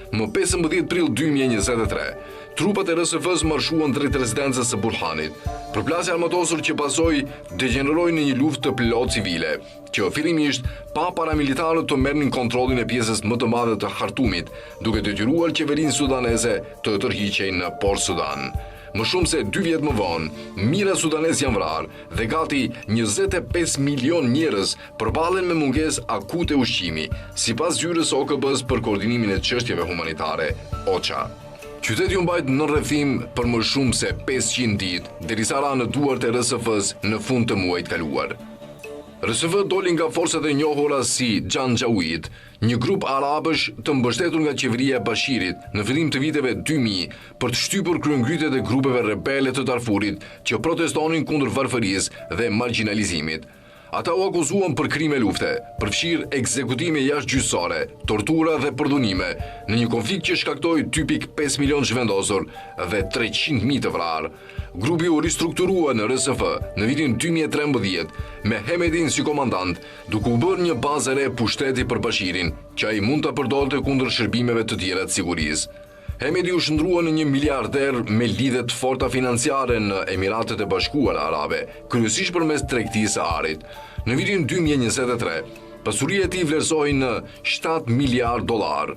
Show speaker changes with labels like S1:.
S1: Më 15 prill 2023, trupat e RSF-së marshuan drejt rezidencës së Burhanit. Përplasja e armatosur që pasoi degjeneroi në një luftë të plotë civile, që fillimisht pa paramilitarët të merrnin kontrollin e pjesës më të madhe të Khartumit, duke detyruar qeverinë sudaneze të tërhiqej në Port Sudan. Më shumë se dy vjet më vonë, mijëra sudanezë janë vrarë dhe gati 25 milion njerëz përballen me mungesë akute ushqimi, sipas zyrës së OKB-së për koordinimin e çështjeve humanitare, OCHA. Qyteti u mbajt në rrethim për më shumë se 500 ditë, derisa ra në duart e RSF-së në fund të muajit kaluar. RSF doli nga forcat e njohura si Janjaweed, një grup arabësh të mbështetur nga qeveria e Bashirit në fillim të viteve 2000 për të shtypur kryengritjet e grupeve rebele të Darfurit që protestonin kundër varfërisë dhe marginalizimit. Ata u akuzuan për krime lufte, përfshirë ekzekutime jashtëgjyqësore, tortura dhe përdhunime, në një konflikt që shkaktoi 2.5 milion zhvendosur dhe 300.000 të vrarë. Grupi u ristrukturua në RSF në vitin 2013 me Hemedin si komandant, duke u bërë një bazë e re pushteti për Bashirin, që ai mund ta përdorte kundër shërbimeve të tjera të sigurisë. Hemedi u shndërrua në një miliarder me lidhje të forta financiare në Emiratet e Bashkuara Arabe, kryesisht përmes tregtisë së arit. Në vitin 2023, pasuria e tij vlerësohej në 7 miliard dollar.